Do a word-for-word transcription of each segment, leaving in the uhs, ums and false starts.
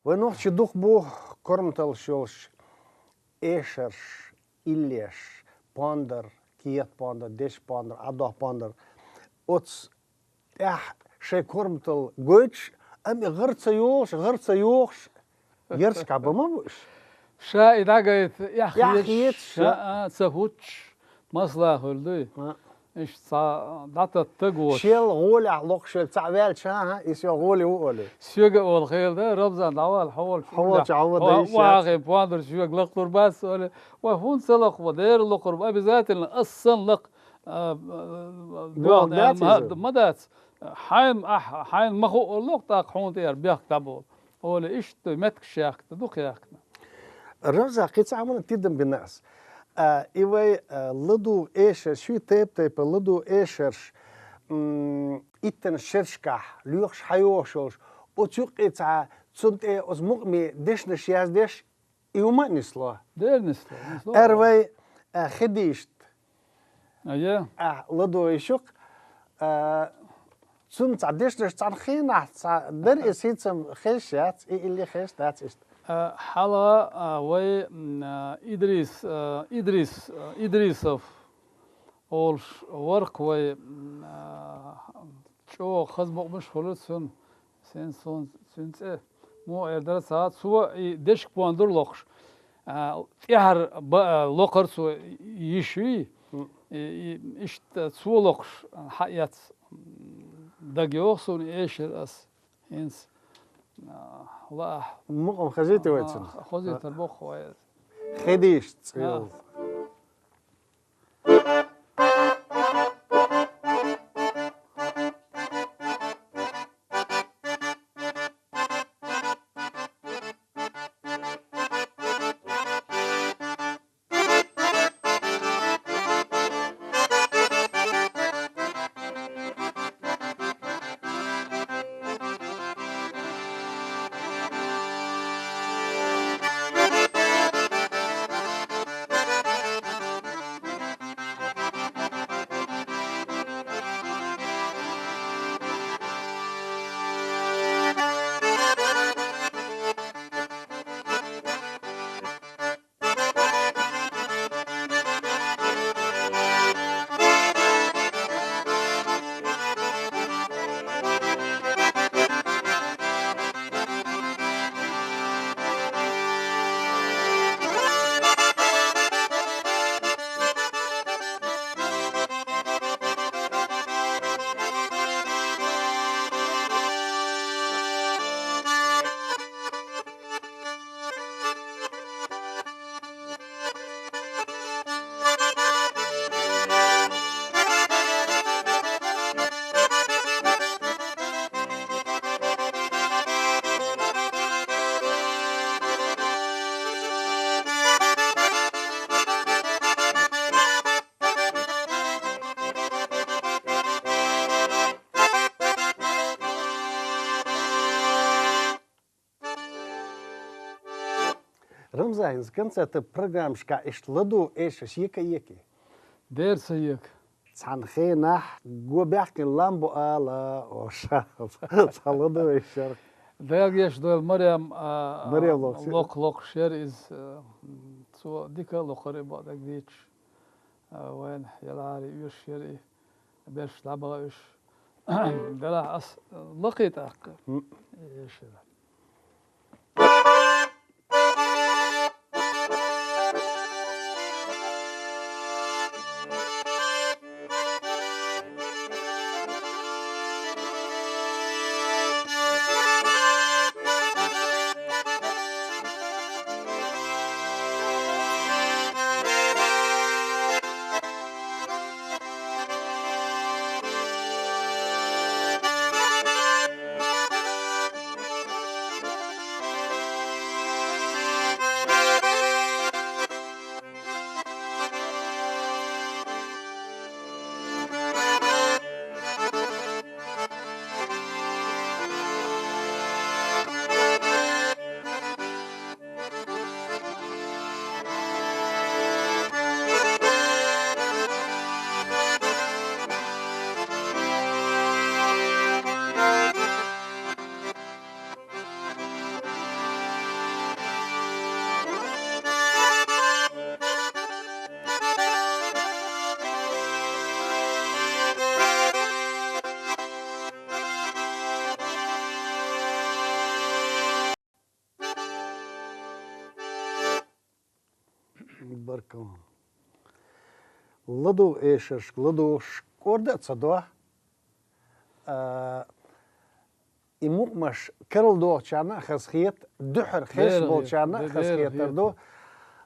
Вай нохчий дукха бу корматаллаш йолаш эшарш, иллеш, пондар, кехат пондар, деша пондар, Ӏадоха пондар. Оцу тӀехь шайн корматалла гойтуш, амма и гӀар ца йолуш, гӀар ца йохуш, ярташкахь бан ма бу уьш. Ша и дӀагайта, эхь Эхь хеташ, хеташ, ша а ца хӀуттуш, масала хуьлу дуй. А. Иштта цхьа дӀататта стаг воцуш. Шел гӀолехь локхуш велла цхьаъ ваьлча, хӀан-хӀа, и соьга гӀоле ву олий. Соьга а олу хила дара, Рамзан, дӀавала, хьо волчу Хьо волчу хьо ван даиша яц. Вахин пондар соьга лакхалур бац олий. Вай хӀунда ца лакхабо, дера лакхур бу, обязательно ас санна лакха, а, а, Боху доьхна дац аьлла, иза? Ма дац. Хьайна, ахь, хьайна ма хуу лакха, тӀаккха хьуна тӀера бехк дӀаболу. Олий, иштта меттигаш яхкина, дукха яхкина. Рамзан, кхин цхьа хӀуманна тидам бина ас. А, и вай, а, ладугӀу эшарш, ши тайп-тайпана ладугӀу эшарш, м, иттанаш шерашкахь, лоьхуш хьайогӀуш йолуш, оцу юккъе цхьа, цунна тӀе оцу мукъаме дешнаш яздеш, и хӀума а нисло. Дера нисло, нисло. Ара вай, а, хи дийшта. Ая. А, ладугӀу йиш ю-кх, а, цунна цхьа дешнаш цхьана хенахь цхьа дара иза, хӀинца-м хезаш яц, и илли хезаш дац иштта. А, хьалха, а, вай, м, а, Идрис, а, Идрис, а, Идрисов олуш вара-кх вай, м, а, чӀогӀа хаза мукъамаш хуьлу цуьнан, сен суна цуьнан цӀе муха эр дара ца, цо и дешка пондар локхуш, а, тӀаьхьара ба-, а, локхара цо йиш юй, Мгм. и, и, иштта цо локхуш хьаэцна дага йогӀу суна, и эшар ас хӀинца, а, лаахь. Мукъам хезийта вай цунах? А, хозийтар боху вай. Хи дийшта цӀе А. йолу. Рамзан, хӀинца концертан программашкахь иштта ладугӀу эшарш ека а екий? Дера ца ека. Цхьана хенахь го баьхкина лам бу ала, о, ша, цхьа ладугӀу эшар. Дала гечдойла, Марем, а, Марем локхуш яра. Локх-, локхуш яра иза, а, цо дика а локхура и бакъдерг дийцча. А, вайна ялхьари оьшуш яра и, берш дӀабаха уьш. Делахь ас лакхий тӀаккха. М. Эшира. Баркалла. ЛадугӀа эшаршка ладугӀуш кӀорда а ца до. А, и мукъамаш карладохучарна а хазахета, дуьхьара хезаш болчарна а хазахетар ду.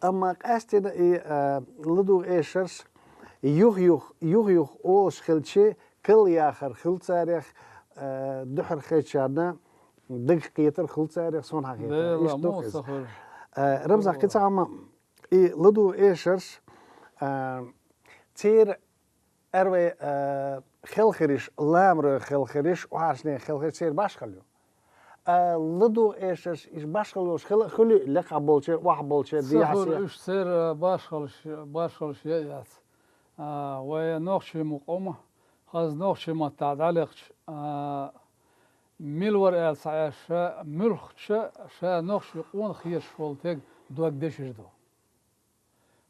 Амма къаьстина и, а, ладугӀа эшарш юх-юх, юх-юх олуш хилча, кал яхар хилла царех, а, дуьхьара хезачарна дагакхетар хилла царех, суна хетарехь, иштта ду иза. А, Рамзан, кхин цхьа хӀума, и ладугӀа эшарш, а, церан аьрвай, а, хелхариш, ламарой хелхариш, охьаршне хелхариш церан башхалла ю. А, ладугӀа эшарш, уьш башхалла йолуш хила а хуьлу, лекха болчеран, охьа болчеран, дехьа-сехьа. Уьш церан башхаллаш, башхаллаш я а яц. А, вай нохчий мукъам, хаза нохчий маттахь дӀалекхча, а, мила вара аьлла ца Ӏеш, муьлххача ша нохчий къонах хеташ волу стаг дог дешар ду.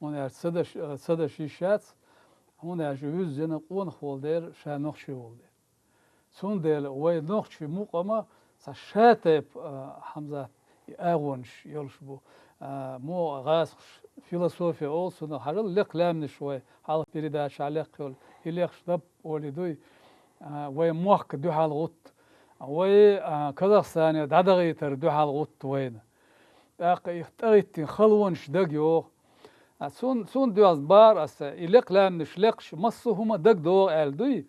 ХӀунда аьлча ца даш, ца даш йиш яц, хӀунда аьлча вуьззина къонах волу дела, ша нохчий волу дела. Цундела вай нохчий мукъама цхьа ша тайпа, а, Хьамзат, и агӀонаш йолуш бу. А, муха гӀазкхаша философия олу цунах, хьажал, лекха лаьмнаш вай хьалха передачехь лекха йолу, и лекхаш дап олий дуй, а, вай мохк дуьхьал гӀутту, вай, а, Казахстане дӀадахийтар дуьхьал гӀутту вайна. ТӀаккха и тӀехӀиттина халонаш дага йогӀу. А цун-, цунна доьзна бара аса, и лекха лаьмнаш лекхаш, массо а хӀума дага догӀу аьлла дуй?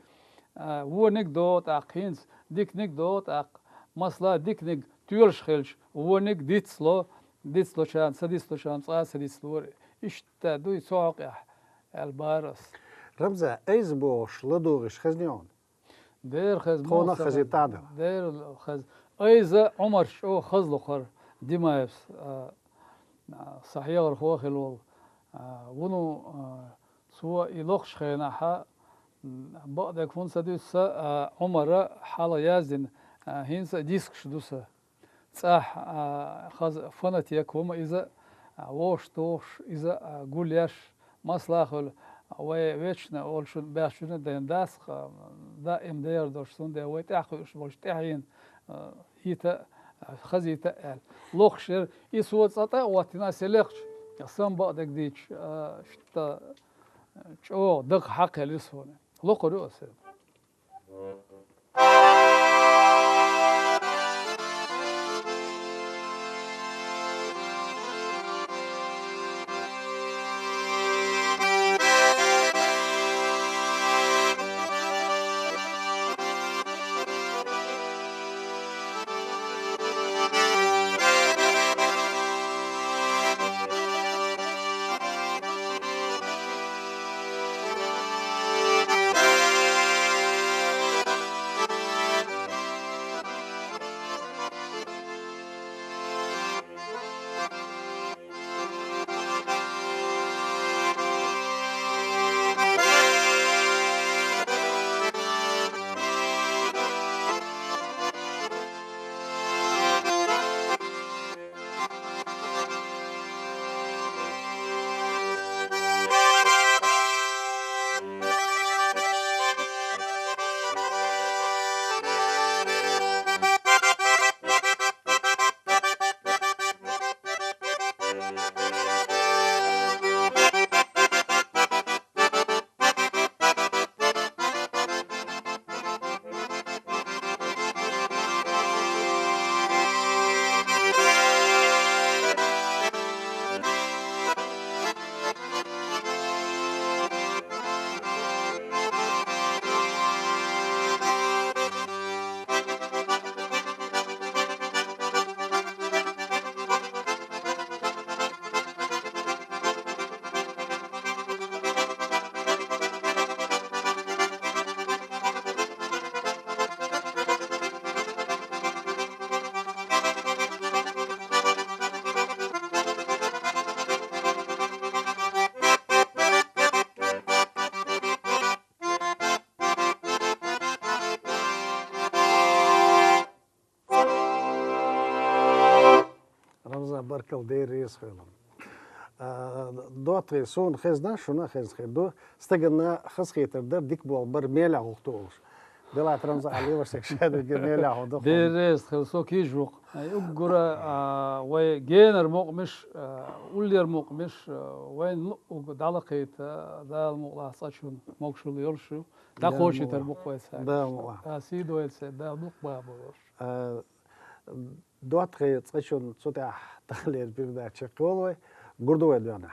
А, вониг догӀу тӀаккха хӀинца, диканиг догӀу тӀаккха, масала, диканиг тоьлуш хилча, вониг дицло, дицлочарна, ца дицлочарна цкъа а ца дицлора. Иштта дуй цу хьокъехь аьлла бара аса. Рамзан, айза бохуш ладугӀуш хезний хьуна? Дера хеза, тхуна муха ца хеза, хеза? Дера хеза. Айза Ӏумарс чӀогӀа хаза лохура, Димаевс, а, а, сан хьехархо а хилла волу. А, вуно, а, цо и лохучу хенахь, м, бакъдерг хӀунда ца дуьйцу сан, а, Ӏумара хьалха яздина, а, хӀинца а дискаш ду сан. ЦӀахь, а, хаза фонотека хӀума иза, а, вовшах тухуш, иза, а, гулъеш, масала хуьлу, вай вечно волчун, баьхначун а дайна дац-кх, даим дера долуш, цундела вай тӀаьхьакхуьуш болчу тӀаьхьенна, а, йита а, хазийта а аьлла. Лохуш яра, и цо цкъа тӀе а хӀоттийна, аса лекхча, сан бакъдерг дийцча, а, иштта чӀогӀа дагахь хьакхаелира суна. Локхур ю аса. Рамзан, баркалла, Дела реза хуьлда. А, доттагӀий, суна хезна, шуна а хезна хир ду. Стагана хазахетар дара, дика болх бара, мелехь гӀуллакх ду олуш. Белат Рамзан Алиевич, саг шадерг мелехь хӀу ду. Деррес хила со кийжвукъ. Ай, уггура, а, вай генар мукъмиш, а, уллер мукъмиш, а, вайн уг далакхийта, Дала мукълахь цкъачун могушул йолуш ю. ДӀакхочийтар мукъ вай цаьрга. Да, мукъа. А, сий дойла церан, Дала мукъ бабо йолуш. А, доттагӀий, цкъачун цу тӀехь тахлера передача кхолу вай. Гур ду вай дуьхьа.